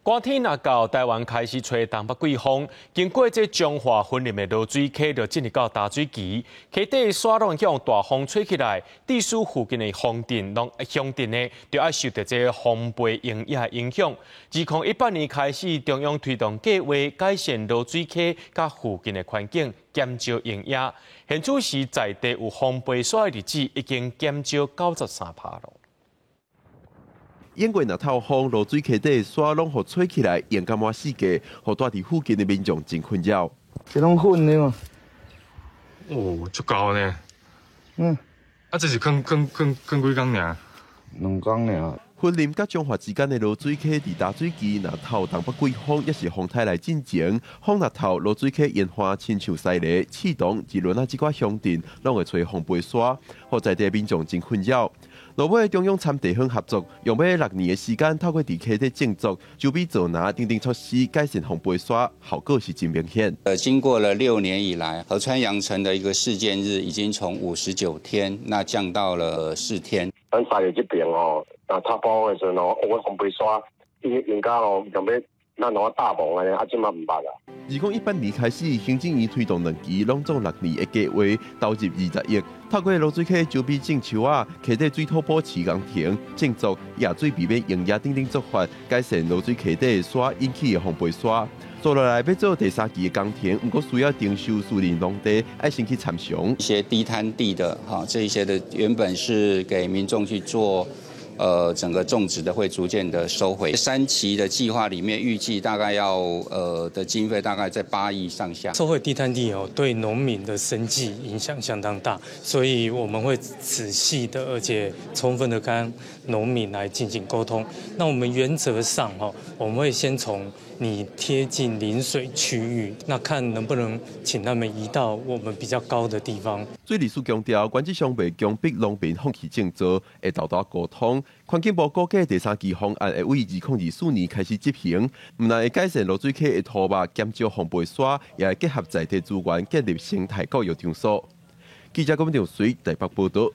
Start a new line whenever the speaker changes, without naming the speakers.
寒天若到台灣開始吹東北季風，經過這彰化雲林的濁水溪就進入到大水期，溪底沙攏予大風吹起來，地區附近的鄉鎮攏鄉鎮呢，就愛受著這風飛溶液的影響。2018年開始，中央推動計劃改善濁水溪佮附近的環境，減少溶液。現此時在地有風飛沙的日子已經減少93%囉。
英國若透風，濁水溪底沙攏予吹起來，淹甲滿四界，予住佇附近的民眾真困擾。
這攏粉的嘛？
哦，足厚呢。啊，這是囥囥囥囥幾工爾？2
工爾。
雲林佮彰化之間的濁水溪，佇大水期若透東北季風，抑是風颱來進前，風若透濁水溪淹旱，親像西螺、刺桐、日輪仔這寡鄉鎮，攏會吹風飛沙，予在地民眾真困擾。落尾中央參地方合作，用欲6年的時間，透過佇溪底種植、周邊造林等等措施，改善風飛沙，效果是真明顯。
經過了6年以來，河川揚塵的一個事件日已經從59天，那降到了4天。
咱西螺這邊哦，若透風的時陣哦，有風飛沙，伊淹甲哦，用欲咱攏大忙的，啊，這馬毋捌啊。
2018年開始，行政院推動兩期攏總6年的計劃，投入20億，透過濁水溪周邊種樹仔、溪底水土保持工程、種植、壓水避免溶液等等做法，改善濁水溪底沙引起的風飛沙。接落來欲做第三期的工程，毋過需要徵收私人農地，愛先去參詳。
一些低灘地的哈，這一些的原本是給民眾去做。整個種植的會逐漸的收回。三期的計劃裡面預計大概要的經費大概在8億上下。
收回低灘地哦，對農民的生計影響相當大，所以我們會仔細的而且充分的跟農民來進行溝通。那我們原則上哦，我們會先從你貼近臨水區域，那看能不能請他們移到我們比較高的地方。
水利署強調，原則上袂強迫農民放棄種植，會沓沓溝通。環境部估計第三期方案會為2024年開始執行，毋但會改善濁水溪的土壤，減少風飛沙，也會結合在地資源建立生態教育場所。記者郭文水台北報導。